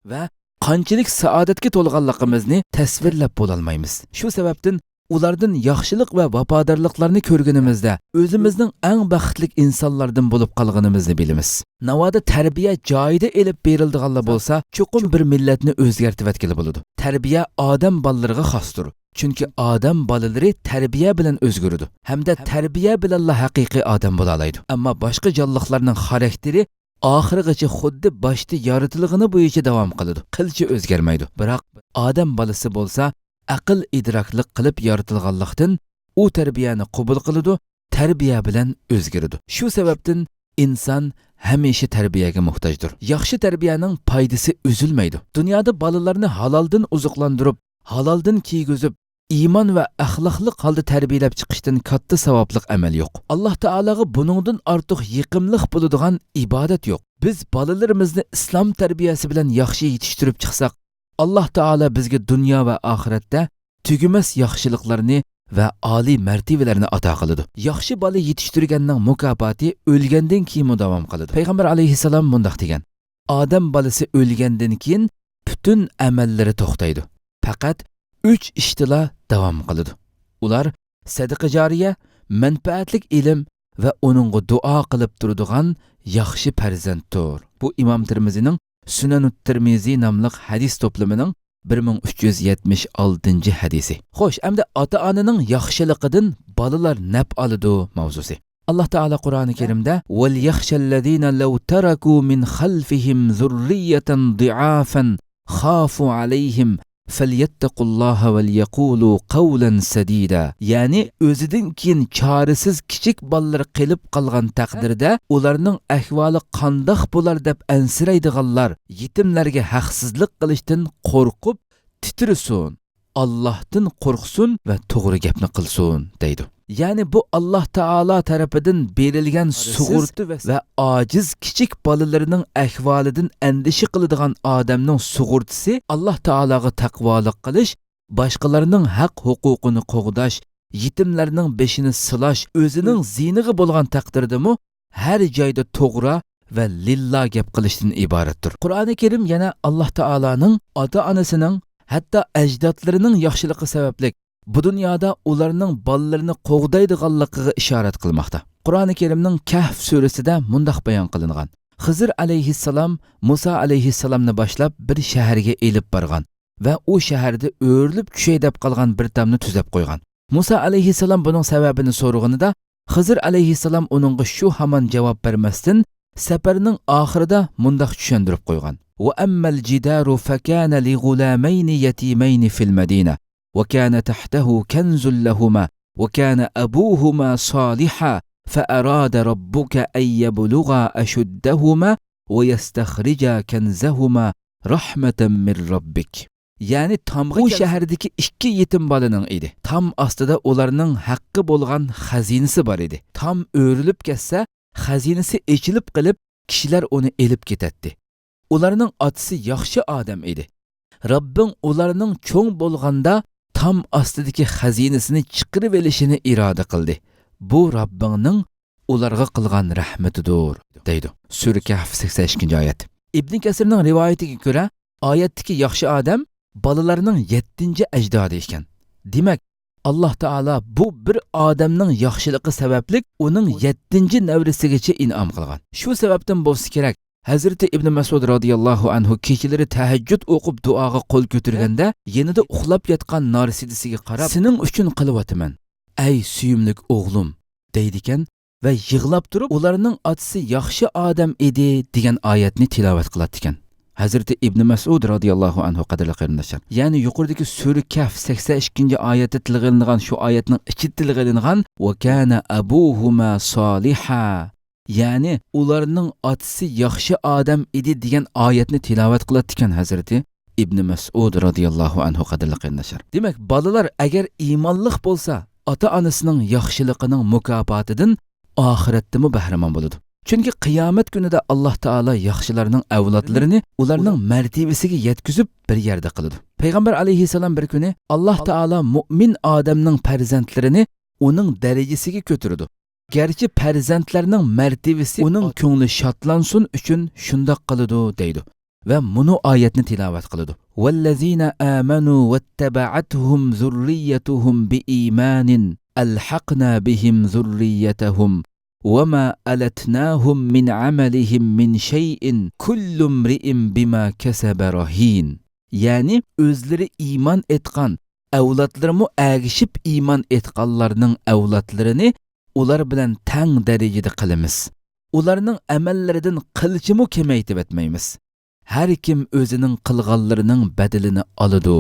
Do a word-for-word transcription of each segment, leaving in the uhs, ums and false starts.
ۋە قانچىلىك سائادەتكە تولغانلىقىمىزنى تەسۋىرلەپ بولالمايمىز. شۇ سەۋەبتىن ئۇلاردىن ياخشىلىق ۋە ۋاپادارلىقلارنى كۆرگىنىمىزدە، ئۆزىمىزنىڭ ئەڭ بەختلىك ئىنسانلاردىن بولۇپ قالغىنىمىزنى بىلىمىز. ناۋادا تەربىيە جايىدا ئېلىپ بېرىلىدىغانلا بولسا، چوقۇم بىر مىللەتنى ئۆزگەرتىۋەتكىلى بولىدۇ. تەربىيە ئادەم بالىلىرىغا خاستۇر. چۈنكى ئادەم بالىلىرى تەربىيە بىلەن ئۆزگىرىدۇ ھەمدە تەربىيە بىلەنلا ھەقىقىي ئادەم بولالايدۇ. ئەمما باشقا جانلىقلارنىڭ خاراكتېرى ئاخىرغىچە خۇددى باشتا يارىتىلغىنى بويىچە داۋام قىلىدۇ، قىلچە ئۆزگەرمەيدۇ. بىراق ئادەم بالىسى بولسا ئەقىل ئىدراكلىق قىلىپ يارىتىلغانلىقتىن، ئۇ تەربىيەنى قوبۇل قىلىدۇ، تەربىيە بىلەن ئۆزگىرىدۇ. شۇ سەۋەبتىن ئىنسان ھەمىشە تەربىيەگە موھتاجدۇر. ياخشى تەربىيەنىڭ پايدىسى ئۈزۈلمەيدۇ. دۇنيادا بالىلاردىن ھالالدىن ئوزۇقلاندۇرۇپ، ھالالدىن كىيگۈزۈپ، ئىمان ۋە ئەخلاقلىق ھالدا تەربىيەلەپ چىقىشتىن كاتتا ساۋابلىق ئەمەل يوق. ئاللاھ تائالاغا بۇنىڭدىن ئارتۇق يېقىملىق بولىدىغان ئىبادەت يوق. بىز بالىلىرىمىزنى ئىسلام تەربىيەسى بىلەن ياخشى يېتىشتۈرۈپ چىقساق، ئاللاھ تائالا بىزگە دۇنيا ۋە ئاخىرەتتە تۈگىمەس ياخشىلىقلارنى ۋە ئالىي مەرتىۋىلەرنى ئاتا قىلىدۇ. ياخشى بالا يېتىشتۈرگەننىڭ مۇكاپاتى ئۆلگەندىن كېيىنمۇ داۋام قىلىدۇ. پەيغەمبەر ئەلەيھىسسالام مۇنداق دېگەن: ئادەم بالىسى ئۆلگەندىن كېيىن پۈتۈن ئەمەللىرى توختايدۇ. پەقەت ئۈچ ئىشتىلا داۋام قىلىدۇ. ئۇلار سەدىقە جارىيە، مەنپەئەتلىك ئىلىم ۋە ئۇنىڭغا دۇئا قىلىپ تۇرىدىغان ياخشى پەرزەنتتۇر. بۇ ئىمام تىرمىزىنىڭ سۈنەنۇت تىرمىزى ناملىق ھەدىس توپلىمىنىڭ بىر مىڭ ئۈچ يۈز يەتمىش ئالتىنچى ھەدىسى. خوش، ئەمدى ئاتا-ئانىنىڭ ياخشىلىقىدىن بالىلار نەپ ئالىدۇ ماۋزۇسى. ئاللاھ تائالا قۇرئانى كەرىمدە: وليخش الذين لو تركوا من خلفهم ذرية ضعافا خافوا عليهم فليتقوا الله وليقولوا قولا سديدا. يەنى ئۆزىدىن كېيىن چارىسىز كىچىك بالىلىرى قېلىپ قالغان تەقدىردە، ئۇلارنىڭ ئەھۋالى قانداق بولار دەپ ئەنسىرەيدىغانلار يېتىملەرگە ھەقسىزلىق قىلىشتىن قورقۇپ تىترىسۇن، ئاللاھتىن قورقسۇن ۋە توغرا گەپنى قىلسۇن، دەيدۇ. يەنى بۇ ئاللاھ تائالا تەرىپىدىن بېرىلگەن سۇغۇرتا ۋە، ۋە ئاجىز كىچىك بالىلىرىنىڭ ئەھۋالىدىن ئەندىشە قىلىدىغان ئادەمنىڭ سۇغۇرتىسى ئاللاھ تائالاغا تەقۋالىق قىلىش، باشقىلارنىڭ ھەق ھوقۇقىنى قوغداش، يېتىملەرنىڭ بېشىنى سىلاش، ئۆزىنىڭ زىيىنىغا بولغان تەقدىردىمۇ ھەر جايدا توغرا ۋە لىللا گەپ قىلىشتىن ئىبارەتتۇر. قۇرئانى كەرىم يەنە ئاللاھ تائالانىڭ ئاتا-ئانىسىنىڭ، ھەتتا ئەجدادلىرىنىڭ ياخشىلىقى سەۋەبلىك بۇ دۇنيادا ئۇلارنىڭ بالىلىرىنى قوغدايدىغانلىقىغا ئىشارەت قىلماقتا. قۇرئانى كەرىمنىڭ كەھف سۈرىسىدە مۇنداق بايان قىلىنغان: خىزىر ئەلەيھىسسالام مۇسا ئەلەيھىسسالامنى باشلاپ بىر شەھەرگە ئېلىپ بارغان ۋە ئۇ شەھەردە ئۆرۈلۈپ چۈشەي دەپ قالغان بىر تامنى تۈزەپ قويغان. مۇسا ئەلەيھىسسالام بۇنىڭ سەۋەبىنى سورىغىنىدا، خىزىر ئەلەيھىسسالام ئۇنىڭغا شۇ ھامان جاۋاب بەرمەستىن، سەپەرنىڭ ئاخىرىدا مۇنداق چۈشەندۈرۈپ قويغان: وأما الجدار فكان لغلامين يتيمين في المدينة وكان تحته كنز لهما وكان أبوهما صالحا فأراد ربك أن يبلغا أشدهما ويستخرجا كنزهما رحمة من ربك. يەنى تامغا، ئۇ شەھەردىكى ئىككى يېتىم بالىنىڭ ئىدى. تام ئاستىدا ئۇلارنىڭ ھەققى بولغان خەزىنىسى بار ئىدى. تام ئۆرۈلۈپ كەتسە، خەزىنىسى ئېچىلىپ قېلىپ، كىشىلەر ئۇنى ئېلىپ كېتەتتى. ئۇلارنىڭ ئاتىسى ياخشى ئادەم ئىدى. رەببىڭ ئۇلارنىڭ چوڭ بولغاندا تام ئاستىدىكى خەزىنىسىنى چىقىرىۋېلىشىنى ئىرادە قىلدى. بۇ رەببىڭنىڭ ئۇلارغا قىلغان رەھمىتىدۇر، دەيدۇ. سۈرە كەھف، سەكسەن ئىككىنچى ئايەت. ئىبنى كەسىرنىڭ رىۋايىتىگە كۆرە، ئايەتتىكى ياخشى ئادەم بالىلارنىڭ يەتتىنچى ئەجدادى ئىكەن. دېمەك، ئاللاھ تائالا بۇ بىر ئادەمنىڭ ياخشىلىقى سەۋەبلىك ئۇنىڭ يەتتىنچى نەۋرىسىگىچە ئىنئام قىلغان. شۇ سەۋەبتىن بولسا كېرەك، ھەزرىتى ئىبنى مەسئۇد رازىياللاھۇ ئەنھۇ كېچىلىرى تەھەججۇد ئوقۇپ دۇئاغا قول كۆتۈرگەندە، يېنىدا ئۇخلاپ ياتقان نارسىدىسىگە قاراپ، سېنىڭ ئۈچۈن قىلىۋاتىمەن، ئەي سۆيۈملۈك ئوغلۇم، دەيدىكەن ۋە يىغلاپ تۇرۇپ، ئۇلارنىڭ ئاتىسى ياخشى ئادەم ئىدى دېگەن ئايەتنى تىلاۋەت قىلاتتىكەن. ھەزرىتى ئىبنى مەسئۇد رازىياللاھۇ ئەنھۇ، قەدىرلىك قېرىنداشلار، يەنى يۇقىرىدىكى سۈرە كەھف سەكسەن ئىككىنچى ئايەتتە تىلغا ئېلىنغان شۇ ئايەتنىڭ ئىچىدە تىلغا ئېلىنغان «وكان أبوهما صالحا»، يەنى ئۇلارنىڭ ئاتىسى ياخشى ئادەم ئىدى دېگەن ئايەتنى تىلاۋەت قىلاتتىكەن ھەزرىتى ئىبنى مەسئۇد رازىياللاھۇ ئەنھۇ، قەدىرلىك قېرىنداشلار. دېمەك، بالىلار ئەگەر ئىمانلىق بولسا، ئاتا-ئانىسىنىڭ ياخشىلىقىنىڭ مۇكاپاتىدىن ئاخىرەتتىمۇ بەھرىمەن بولىدۇ. چۈنكى قىيامەت كۈنىدە ئاللاھ تائالا ياخشىلارنىڭ ئەۋلادلىرىنى ئۇلارنىڭ مەرتىۋىسىگە يەتكۈزۈپ بىر يەردە قىلىدۇ. پەيغەمبەر ئەلەيھىسسالام بىر كۈنى، ئاللاھ تائالا مۇئمىن ئادەمنىڭ پەرزەنتلىرىنى ئۇنىڭ دەرىجىسىگە كۆتۈرىدۇ. گەرچە پەرزەنتلەرنىڭ مەرتىۋىسى ئۇنىڭ كۆڭلى شادلانسۇن ئۈچۈن شۇنداق قىلىدۇ، دەيدۇ. ۋە مۇنۇ ئايەتنى تىلاۋەت قىلىدۇ. والذين آمنوا واتبعتهم ذريتهم بإيمان ألحقنا بهم ذريتهم وما ألتناهم من عملهم من شيء كل امرئ بما كسب رهين. يەنى ئۆزلىرى ئىمان ئېيتقان، ئەۋلادلىرىمۇ ئەگىشىپ ئىمان ئېيتقانلارنىڭ ئەۋلادلىرىنى ئۇلار بىلەن تەڭ دەرىجىدە قىلىمىز. ئۇلارنىڭ ئەمەللىرىدىن قىلچىمۇ كېمەيتىۋەتمەيمىز. ھەر كىم ئۆزىنىڭ قىلغانلىرىنىڭ بەدىلىنى ئالىدۇ،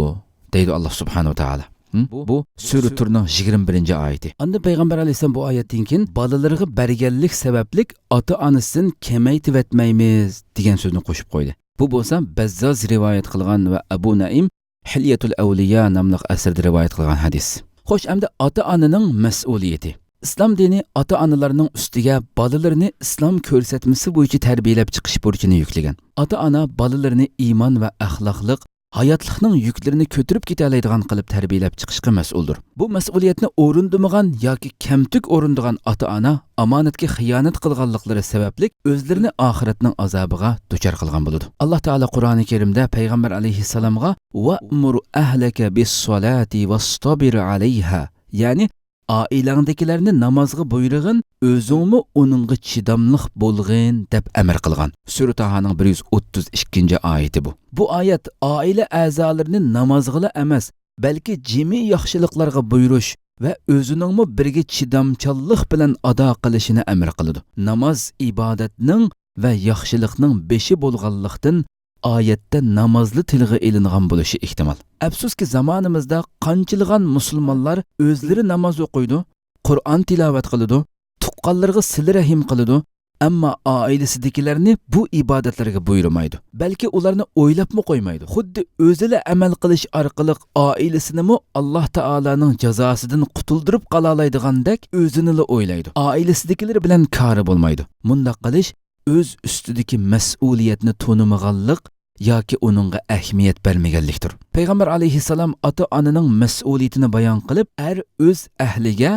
دەيدۇ ئاللا سۇبھانەھۇ ۋە تائالا. ھىم؟ بۇ سۈرە تۇرنىڭ يىگىرمە بىرىنچى ئايىتى. ئاندىن پەيغەمبەر ئەلەيھىسسالام بۇ ئايەتتىن كېيىن بالىلىرىغا بەرگەنلىك سەۋەبلىك ئاتا-ئانىسىدىن كېمەيتىۋەتمەيمىز دېگەن سۆزنى قوشۇپ قويدى. بۇ بولسا بەززاز رىۋايەت قىلغان ۋە ئەبۇ نەئىم ھىليەتۇل ئەۋلىيا ناملىق ئەسىرىدە رىۋايەت قىلغان ھەدىس. خوش، ئەمدى ئاتا-ئانىنىڭ مەسئۇلىيىتى. ئىسلام دىنى ئاتا-ئانىلارنىڭ ئۈستىگە بالىلىرىنى ئىسلام كۆرسەتمىسى بويىچە تەربىيەلەپ چىقىش بۇرچىنى يۈكلىگەن. ئاتا-ئانا بالىلىرىنى ئىمان ۋە ئەخلاقلىق، ھاياتلىقنىڭ يۈكلىرىنى كۆتۈرۈپ كېتەلەيدىغان قىلىپ تەربىيەلەپ چىقىشقا مەسئۇلدۇر. بۇ مەسئۇلىيەتنى ئورۇندىمىغان ياكى كەمتۈك ئورۇندىغان ئاتا-ئانا ئامانەتكە خىيانەت قىلغانلىقلىرى سەۋەبلىك ئۆزلىرىنى ئاخىرەتنىڭ ئازابىغا دۇچار قىلغان بولىدۇ. ئاللا تائالا قۇرئانى كەرىمدە پەيغەمبەر ئەلەيھىسسالامغا «ۋەئمۇر ئەھلەكە بىسسالاتى ۋەستابىر ئەلەيھا»، يەنى «ئائىلەڭدىكىلەرنى نامازغا بۇيرۇغىن، ئۆزۈڭمۇ ئۇنىڭغا چىداملىق بولغىن» دەپ ئەمر قىلغان. سۈرە تاھانىڭ بىر يۈز ئوتتۇز ئىككىنچى ئايىتى بۇ. بۇ ئايەت ئائىلە ئەزالىرىنى نامازغىلا ئەمەس، بەلكى جىمى ياخشىلىقلارغا بۇيرۇش ۋە ئۆزىنىڭمۇ بىرگە چىدامچانلىق بىلەن ئادا قىلىشىنى ئەمر قىلىدۇ. ناماز ئىبادەتنىڭ ۋە ياخشىلىقنىڭ بېشى بولغانلىقتىن، ئايەتتە نامازلا تىلغا ئېلىنغان بولۇشى ئېھتىمال. ئەپسۇسكى، زامانىمىزدا قانچىلىغان مۇسۇلمانلار ئۆزلىرى ناماز ئوقۇيدۇ، قۇرئان تىلاۋەت قىلىدۇ، تۇغقانلىرىغا سىلە رەھىم قىلىدۇ، ئەمما ئائىلىسىدىكىلەرنى بۇ ئىبادەتلەرگە بۇيرۇمايدۇ. بەلكى ئۇلارنى ئويلاپمۇ قويمايدۇ. خۇددى ئۆزىلا ئەمەل قىلىش ئارقىلىق ئائىلىسىنىمۇ ئاللا تائالانىڭ جازاسىدىن قۇتۇلدۇرۇپ قالالايدىغاندەك ئۆزىنىلا ئويلايدۇ. ئائىلىسىدىكىلىرى بىلەن كارى بولمايدۇ. مۇنداق قىلىش ئۆز ئۈستىدىكى مەسئۇلىيەتنى تونۇمىغانلىق ياكى ئۇنىڭغا ئەھمىيەت بەرمىگەنلىكتۇر. پەيغەمبەر ئەلەيھىسسالام ئاتا-ئانىنىڭ مەسئۇلىيىتىنى بايان قىلىپ، «ئەر ئۆز ئەھلىگە،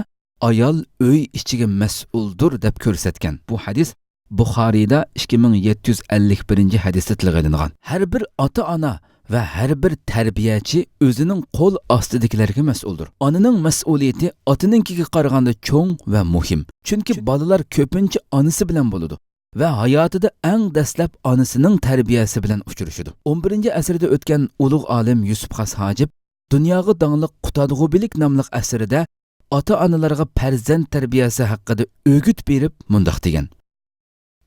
ئايال ئۆي ئىچىگە مەسئۇلدۇر» دەپ كۆرسەتكەن. بۇ ھەدىس بۇخارىيدا ئىككى مىڭ يەتتە يۈز ئەللىك بىرىنچى ھەدىستە تىلغا ئېلىنغان. ھەر بىر ئاتا-ئانا ۋە ھەر بىر تەربىيەچى ئۆزىنىڭ قول ئاستىدىكىلەرگە مەسئۇلدۇر. ئانىنىڭ مەسئۇلىيىتى ئاتىنىڭكىگە قارىغاندا چوڭ ۋە مۇھىم. چۈنكى بالىلار كۆپىنچە ئانىسى بىلەن بولىدۇ ۋە ھاياتىدا ئەڭ دەسلەپ ئانىسىنىڭ تەربىيەسى بىلەن ئۇچرىشىدۇ. ئون بىرىنچى ئەسىردە ئۆتكەن ئۇلۇغ ئالىم يۈسۈپ خاس ھاجىپ دۇنياغا داڭلىق قۇتادغۇبىلىك ناملىق ئەسىرىدە ئاتا-ئانىلارغا پەرزەنت تەربىيەسى ھەققىدە ئۆگۈت بېرىپ مۇنداق دېگەن: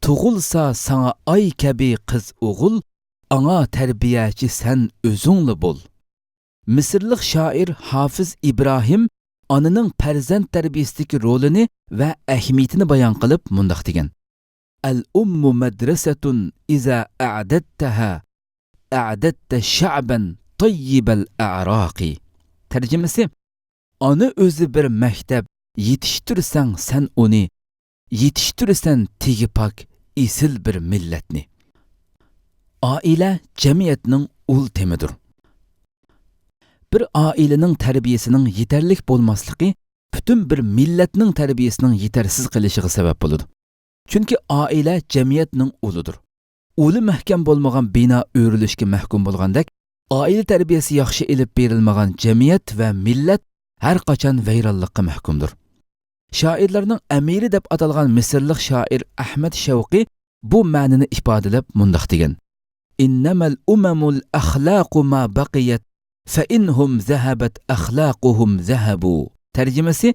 «تۇغۇلسا ساڭا ئاي كەبى قىز ئوغۇل، ئاڭا تەربىيەچى سەن ئۆزۈڭلا بول.» مىسىرلىق شائىر ھافىز ئىبراھىم ئانىنىڭ پەرزەنت تەربىيەسىدىكى رولىنى ۋە ئەھمىيىتىنى بايان قىلىپ مۇنداق دېگەن: «الأم مدرسة إذا أعددتها، أعددت شعبا طيب الأعراق.» تەرجىمىسى: ئانا ئۆزى بىر مەكتەپ، يېتىشتۈرسەڭ سەن ئۇنى، يېتىشتۈرىسەن تېگى پاك، ئېسىل بىر مىللەتنى. ئائىلە جەمئىيەتنىڭ ئۇل تېمىدۇر. بىر ئائىلىنىڭ تەربىيەسىنىڭ يېتەرلىك بولماسلىقى پۈتۈن بىر مىللەتنىڭ تەربىيەسىنىڭ يېتەرسىز قېلىشىغا سەۋەب بولىدۇ. چۈنكى ئائىلە جەمئىيەتنىڭ ئۇلىدۇر. ئۇلى مەھكەم بولمىغان بىنا ئۆرۈلۈشكە مەھكۇم بولغاندەك، ئائىلە تەربىيەسى ياخشى ئېلىپ بېرىلمىغان جەمئىيەت ۋە مىللەت ھەر قاچان ۋەيرانلىققا مەھكۇمدۇر. شائىرلارنىڭ ئەمىرى دەپ ئاتالغان مىسىرلىق شائىر ئەھمەد شەۋقى بۇ مەنىنى ئىپادىلەپ مۇنداق دېگەن: «إنما الأمم الأخلاق ما بقيت، فإن هم ذهبت أخلاقهم ذهبوا.» تەرجىمىسى: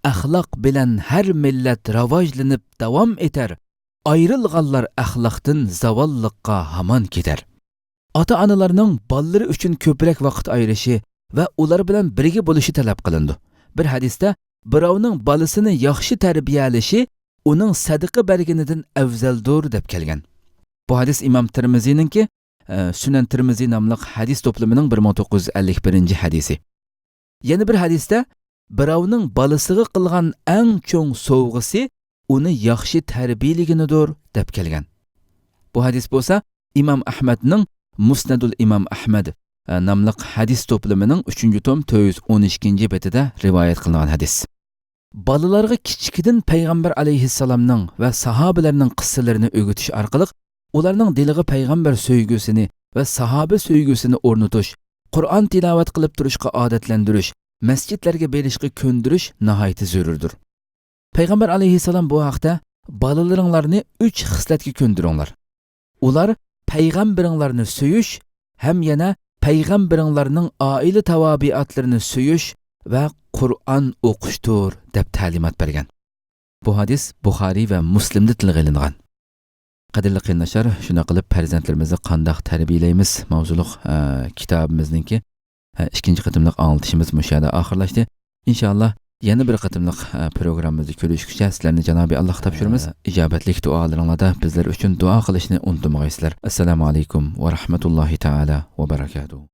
ئەخلاق بىلەن ھەر مىللەت راۋاجلىنىپ داۋام ئېتەر، ئايرىلغانلار ئەخلاقتىن زاۋاللىققا ھامان كېتەر. ئاتا-ئانىلارنىڭ بالىلىرى ئۈچۈن كۆپرەك ۋاقىت ئايرىشى ۋە ئۇلار بىلەن بىرگە بولۇشى تەلەپ قىلىنىدۇ. بىر ھەدىستە، «بىراۋنىڭ بالىسىنى ياخشى تەربىيەلىشى ئۇنىڭ سەدىقە بەرگىنىدىن ئەۋزەلدۇر» دەپ كەلگەن. بۇ ھەدىس ئىمام تىرمىزىنىڭكى، ئە، سۈنەن تىرمىزى ناملىق ھەدىس توپلىمىنىڭ بىر مىڭ توققۇز يۈز ئەللىك بىرىنچى ھەدىسى. يەنە بىر ھەدىستە، «بىراۋنىڭ بالىسىغا قىلغان ئەڭ چوڭ سوۋغىسى ئۇنى ياخشى تەربىيەلىگىنىدۇر» دەپ كەلگەن. بۇ ھەدىس بولسا ئىمام ئەھمەدنىڭ مۇسنەدۇل ئىمام ئەھمەد، ئە، ناملىق ھەدىس توپلىمىنىڭ ئۈچىنچى توم تۆت يۈز ئون ئىككىنچى بېتىدە رىۋايەت قىلىنغان ھەدىس. بالىلارغا كىچىكىدىن پەيغەمبەر ئەلەيھىسسالامنىڭ ۋە ساھابىلەرنىڭ قىسسىلىرىنى ئۆگىتىش ئارقىلىق ئۇلارنىڭ دىلىغا پەيغەمبەر سۆيگۈسىنى ۋە ساھابە سۆيگۈسىنى ئورنىتىش، قۇرئان تىلاۋەت قىلىپ تۇرۇشقا ئادەتلەندۈرۈش، مەسچىتلەرگە بېرىشقا كۆندۈرۈش ناھايىتى زۆرۈردۇر. پەيغەمبەر ئەلەيھىسسالام بۇ ھەقتە، «بالىلىرىڭلارنى ئۈچ خىسلەتكە كۆندۈرۈڭلار. ئۇلار پەيغەمبىرىڭلارنى سۆيۈش ھەم يەنە پەيغەمبىرىڭلارنىڭ ئائىلە تاۋابىئاتلىرىنى سۆيۈش ۋە قۇرئان ئوقۇشتۇر» دەپ تەلىمات بەرگەن. بۇ ھەدىس بۇخارىي ۋە مۇسلىمدا تىلغا ئېلىنغان. قەدىرلىك قېرىنداشلار، شۇنداق قىلىپ پەرزەنتلىرىمىزنى قانداق تەربىيەلەيمىز ماۋزۇلۇق، ئە، كىتابىمىزنىڭكى، ئە، ئىككىنچى قېتىملىق ئاڭلىتىشىمىز مۇشۇ يەردە ئاخىرلاشتى. ئىنشائاللا، يەنە بىر قېتىملىق، ئە، پروگراممىمىزدا كۆرۈشكۈچە سىلەرنى جانابى ئاللاھقا تاپشۇرىمىز. ئە، ئىجابەتلىك دۇئالىرىڭلاردا بىزلەر ئۈچۈن دۇئا قىلىشنى ئۇنتۇمىغايسىلەر. ئەسسالامۇ ئەلەيكۇم ۋە رەھمەتۇللاھى تائالا ۋە بەرەكاتۇھۇ.